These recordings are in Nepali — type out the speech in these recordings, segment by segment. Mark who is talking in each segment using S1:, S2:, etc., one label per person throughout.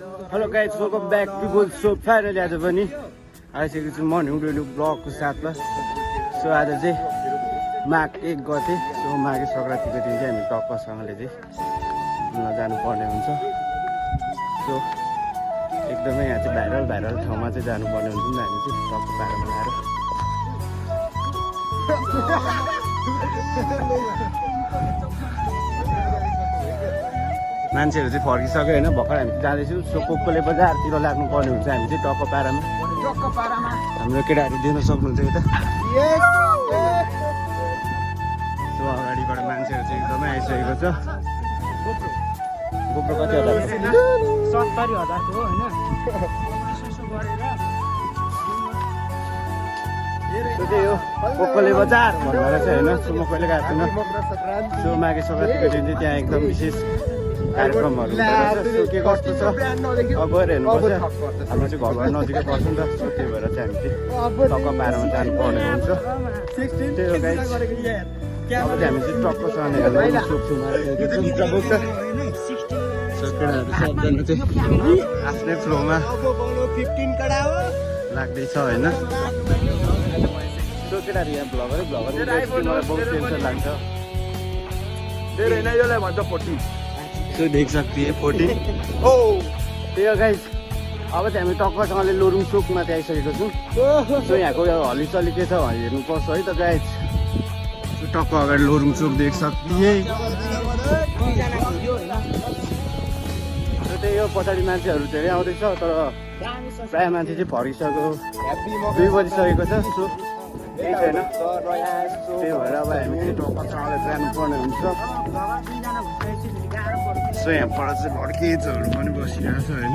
S1: Hello guys, welcome back to Gold So finally आज पनि आइसकेको छु मर्निङ डेली ब्लगको साथमा। सो आज चाहिँ माघ 1 गते, सो माघे सङ्क्रान्तिको दिन चाहिँ हामी टक्कसँगले चाहिँ घुम्न जानुपर्ने हुन्छ। सो एकदमै यहाँ चाहिँ भाइरल ठाउँमा चाहिँ जानुपर्ने हुन्छ नि हामी चाहिँ टक्क पारामा आएर। मान्छेहरू चाहिँ फर्किसक्यो होइन, भर्खर हामी जाँदैछौँ। सो कोले बजारतिर लाग्नुपर्ने हुन्छ हामी चाहिँ टक्क पारामा। हाम्रो केटाहरू दिन सक्नुहुन्छ यता। सो अगाडिबाट मान्छेहरू चाहिँ एकदमै आइसकेको छ। गोप्रो कति होला?
S2: 70,000 हो होइन।
S1: सो त्यही हो कोले बजार भन्नुभएर चाहिँ होइन। सो म कहिले गएको छुइनँ। सो माघे सङ्क्रान्तिको दिन चाहिँ त्यहाँ एकदम विशेष कार्यक्रमहरू हुन्छ। सो के कस्तो छ अब गएर हेर्नुपर्छ। हाम्रो चाहिँ घरबाट नजिकै पर्छ नि त। सो त्यही भएर चाहिँ हामी चाहिँ टक्क पारामा जानुपर्ने हुन्छ। त्यही हो गाइस, अब चाहिँ हामी चाहिँ टक्कसँग हेर्नु सक्छौँ। सो केटाहरू सबजना चाहिँ आफ्नै फ्लोमा लाग्दैछ होइन। सो केटाहरू यहाँ भ्लगर मलाई बहुत टेन्सन लाग्छ।
S2: धेरै नै यसलाई भन्छ 40।
S1: सो देख सकते हैं 40। त्यही हो गाइस, अब चाहिँ हामी टक्कसँगले लोरुङ चोकमा चाहिँ आइसकेको छौँ। सो यहाँको हलिचली के छ हेर्नुपर्छ है त गाइस। सो टक्क अगाडि लोरुङ चोक देख सकते हैं। त्यही हो, पछाडि मान्छेहरू धेरै आउँदैछ तर प्रायः मान्छे चाहिँ फर्किसक्यो, 2 बजिसकेको छ। सो त्यही छैन, त्यही भएर अब हामी चाहिँ टक्कसँगले जानुपर्ने हुन्छ। सो यहाँबाट चाहिँ भड्केजहरू पनि बसिरहेको छ होइन।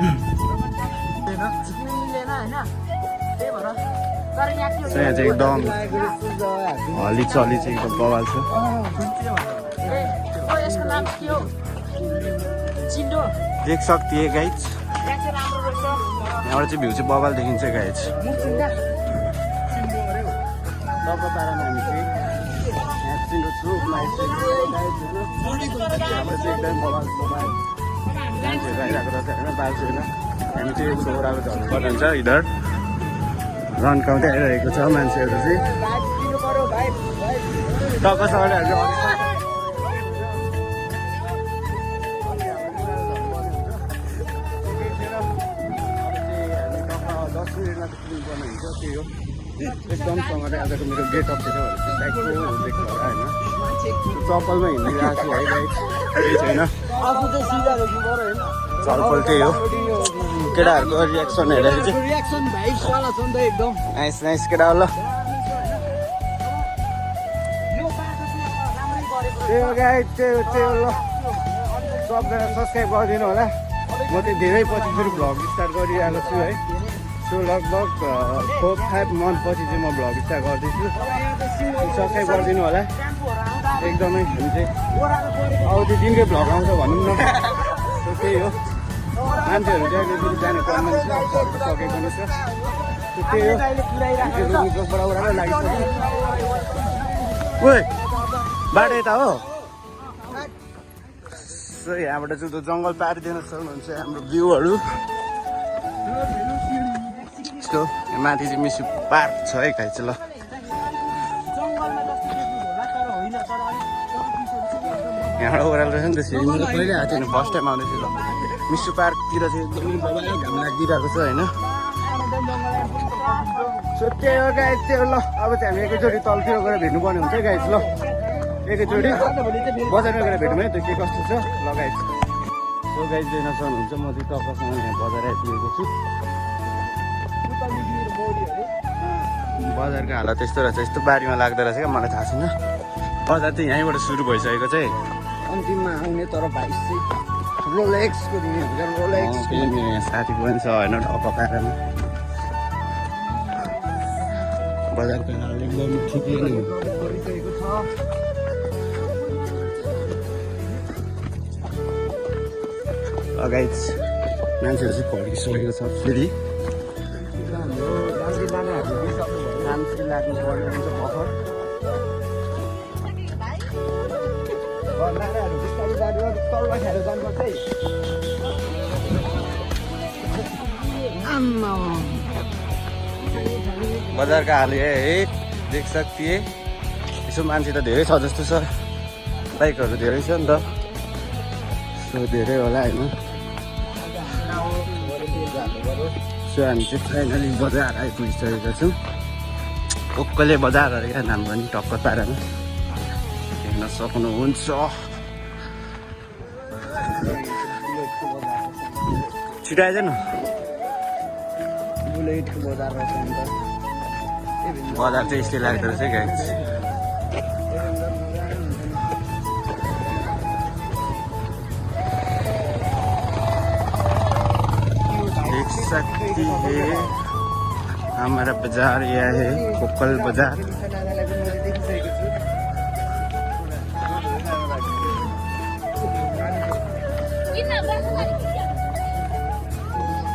S1: सो यहाँ चाहिँ एकदम हलिचली चाहिँ एकदम बवाल छ। देख सकते हैं गाइज, यहाँबाट चाहिँ भ्यू चाहिँ बवाल देखिन्छ गाइज। टक्क पारामा हामी चाहिँ चिन्डो चोकमा आइसकेको एकदम बवाल मान्छेहरू आइरहेको रहेछ होइन। बाल्छु होइन, हामी चाहिँ यसो ओह्रालो झर्नुपर्ने हुन्छ। इधर रन्काउँदै आइरहेको छ मान्छेहरू चाहिँ टक्कसँगले हामी 10 मिनटमा पुग्नुपर्ने हुन्छ। त्यही हो, एकदमसँगले आजको मेरो गेटअप थियो ब्यागको देख्नु होला होइन। चप्पलमा हिँडिरहेको छु है गाइस, केही छैन। चप्पल त्यही हो। केटाहरूको रियाक्सन हेरेर चाहिँ नाइस नाइस केटा ल। त्यही हो गाइस, त्यही हो ल। सबजना सब्सक्राइब गरिदिनु होला। म चाहिँ धेरै पछि फेरि भ्लग स्टार्ट गरिरहेको छु है। सो लगभग 4-5 मन्थ पछि चाहिँ म भ्लग स्टार्ट गर्दैछु। सब्सक्राइब गरिदिनु होला एकदमै। हामी चाहिँ अब त्यो दिनकै भ्लग आउँछ भनौँ न। सो त्यही हो, मान्छेहरू चाहिँ अहिले फेरि जाने क्रममा सकेको नै छ। सो त्यही हो, चोकबाट ओह्रालो लागिसक्यो। ओए बाटो यता हो। सो यहाँबाट चाहिँ त्यो जङ्गल पारिदिन सक्नुहुन्छ हाम्रो भ्यूहरू। यस्तो माथि चाहिँ मिसु पार्क छ है गाइस ल। यहाँबाट ओह्रालो रहेछ नि त सिँढी। मैले कहिले आएको थिएन, फर्स्ट टाइम आउँदैछु ल। मिसु पार्कतिर चाहिँ एकदमै बबाल घाम लागिरहेको छ होइन। सो त्यही हो गाइस, त्यही हो ल। अब चाहिँ हामी एकैचोटि तलतिर गएर भेट्नुपर्ने हुन्छ है गाइस ल। एकैचोटि बजारमा गएर भेटौँ है त के कस्तो छ ल गाइस। सो गाइस देख्न सक्नुहुन्छ म चाहिँ टक्कसँग यहाँ बजार आइपुगेको छु। बजारको हालत यस्तो रहेछ, यस्तो बारीमा लाग्दो रहेछ क्या, मलाई थाहा छैन। बजार चाहिँ यहीँबाट सुरु भइसकेको छ है
S2: अन्तिममा आउने। तर भाइ चाहिँ रोलेक्सको दिने हुन्छ। रोलेक्स
S1: मेरो यहाँ साथी पनि छ होइन टक्क पारामा। बजारको हालत एकदम ठिकै नै हो। गाइस मान्छेहरू चाहिँ फर्किसकेको छ फेरि। डान्स लाग्नु पर्ने हुन्छ भर्खर। नानाहरू बिस्तारै जानु तल्लो खेर जानुपर्छ है। बजार का हाल है देख सकती है यसो मान्छे त धेरै छ जस्तो छ बाइकहरू धेरै छ नि त सो धेरै होला हैन सो हामी चाहिँ फाइनली बजार आइपुगिसकेका छौँ ओक्कले बजारहरू क्या नाम पनि टक्क पारामा हेर्न सक्नुहुन्छ छिटो आइज न बजार चाहिँ यस्तै लाग्दो रहेछ गाइस देख सकती है हमारा बाजार यह है कोप्पल बाजार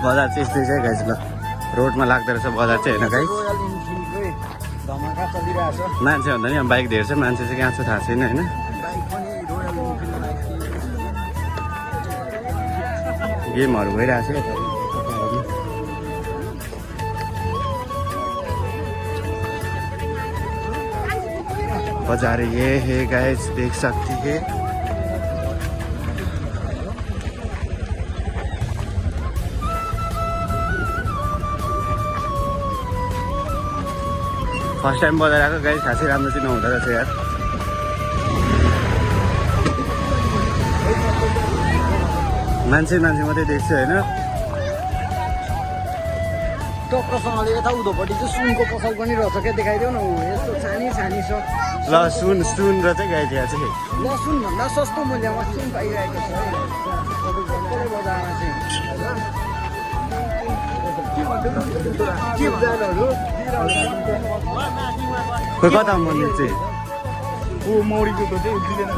S1: बजार चाहिँ यस्तै छ गाइस ल रोडमा लाग्दो रहेछ बजार चाहिँ होइन गाइस मान्छे भन्दा नि बाइक धेरै छ मान्छे चाहिँ कहाँ छ थाहा छैन होइन गेमहरू भइरहेको छ बाजार ये है गाइस देख सकती है फर्स्ट टाइम बजार आएको गाइस खासै राम्रो चाहिँ नहुँदो रहेछ यार मान्छे मात्रै देख्छु होइन
S2: टक्कसँगले यता उधोपट्टि चाहिँ सुनको पसल पनि रहेछ क्या देखाइदेऊ न यस्तो छानी छ
S1: ल सुन र चाहिँ गाइस यहाँ चाहिँ
S2: ल सुनभन्दा सस्तो मूल्यमा सुन पाइरहेको छ बजारमा
S1: खोइ कता मन्दिर चाहिँ
S3: मौरीको चाहिँ उठिँदैन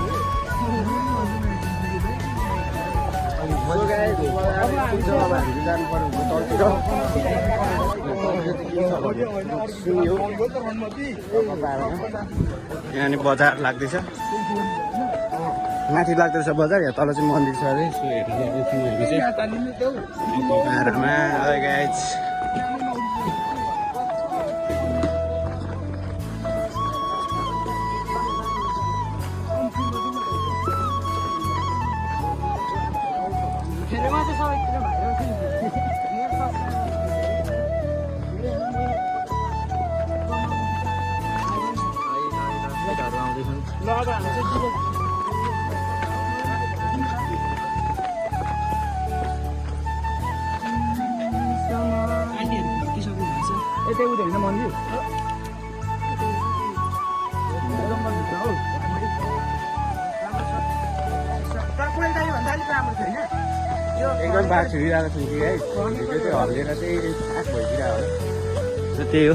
S1: यहाँनिर बजार लाग्दैछ माथि लाग्दो रहेछ बजार या तल चाहिँ मन्दिर छ अरे गाइस
S3: यतै उयो होइन मन्दिर
S1: एकदम बाघ छिरिरहेको छु कि है त्यो चाहिँ हल्लिएर चाहिँ आँख भइदिरहेको हो त्यही हो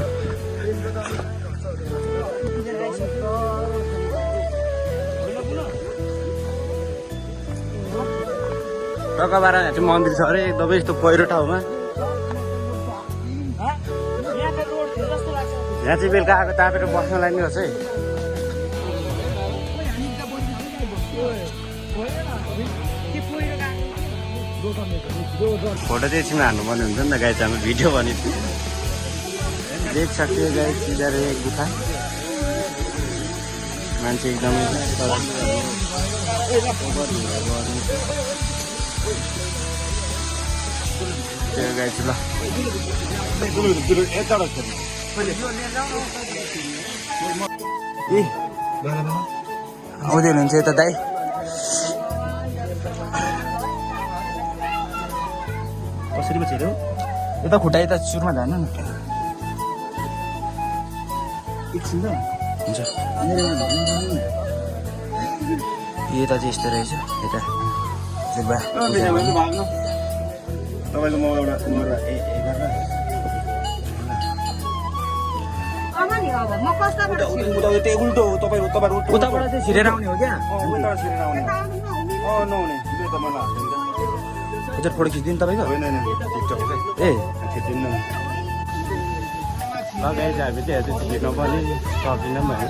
S1: टक्काबारा यहाँ चाहिँ मन्दिर छ अरे एकदमै यस्तो पहिरो ठाउँमा यहाँ चाहिँ बेलुका आएको तापेर बस्नलाई नि रहेछ है फोटो चाहिँ एकछिन हान्नुपर्ने हुन्छ नि त गाइस हाम्रो भिडियो भने देख सकते हो गाइस इधर एक गुफा मान्छे एकदमै त्यो गाइस ल आउँदै हुनुहुन्छ यता दाइ
S3: कसरी पो छिर्यो यता खुट्टा यता सुरुमा जानु न एकछिन त
S1: हुन्छ यता चाहिँ यस्तो रहेछ यता
S3: तपाईँको म एउटा उल्टो हो तपाईँ
S2: उताबाट चाहिँ छिरेर आउने हो क्या
S3: उताबाट छिरेर आउने नहुने त्यो त मलाई
S1: हजुर फोटो खिचिदिनु तपाईँको
S3: होइन टिकटक
S1: ए
S3: खिचिदिनु
S1: लगाइ चाहिँ हामी चाहिँ हेर्दै छिर्न पनि सकिनँ भने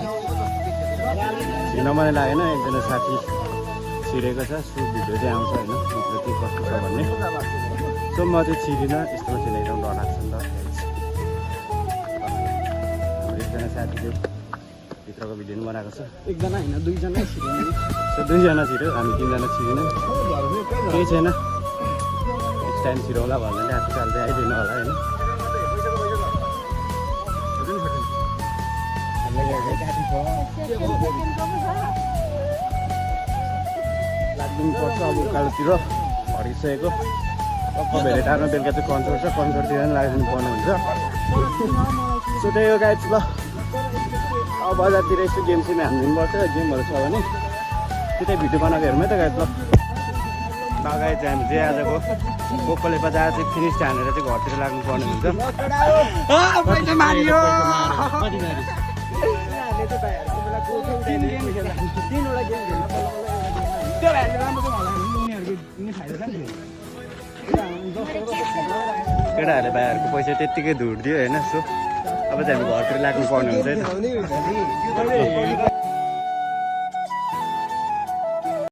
S1: छिर्न पनि लागेन एकजना साथी छिरेको छ सो भिडियो चाहिँ आउँछ होइन भिडियो के कस्तो छ भन्ने सो म चाहिँ छिरिनँ यस्तो छिराइरहनु डर लाग्छ नि त हाम्रो एकजना साथीले भित्रको भिडियो पनि बनाएको छ
S2: एकजना होइन दुईजना छिर्यो नि
S1: सो 2जना छिर्यो हामी 3जना छिरेनौँ केही छैन नेक्स्ट टाइम छिरौँला भन्दै आजकल चाहिँ आइदिनु होला होइन लाग्दिनु पर्छ अब उकालोतिर हरिसकेको टक्क भेरेटारमा बेलुका चाहिँ कन्सर्ट छ कन्सर्टतिर पनि लाग्दिनु पर्ने हुन्छ सो त्यही हो गाइज ल अब बजारतिर यसो गेम सेम हानिदिनुपर्छ गेमहरू छ भने त्यतै भिडियो बनाएको हेरौँ है त गाइज ल गाइज चाहिँ हामी चाहिँ आजको कोकोले बजार चाहिँ फिनिस हानेर चाहिँ घरतिर लाग्नुपर्ने हुन्छ केटाहरूले भाइहरूको पैसा त्यत्तिकै धुट दियो होइन सो अब चाहिँ हामी घरतिर लाग्नुपर्ने हुन्छ है त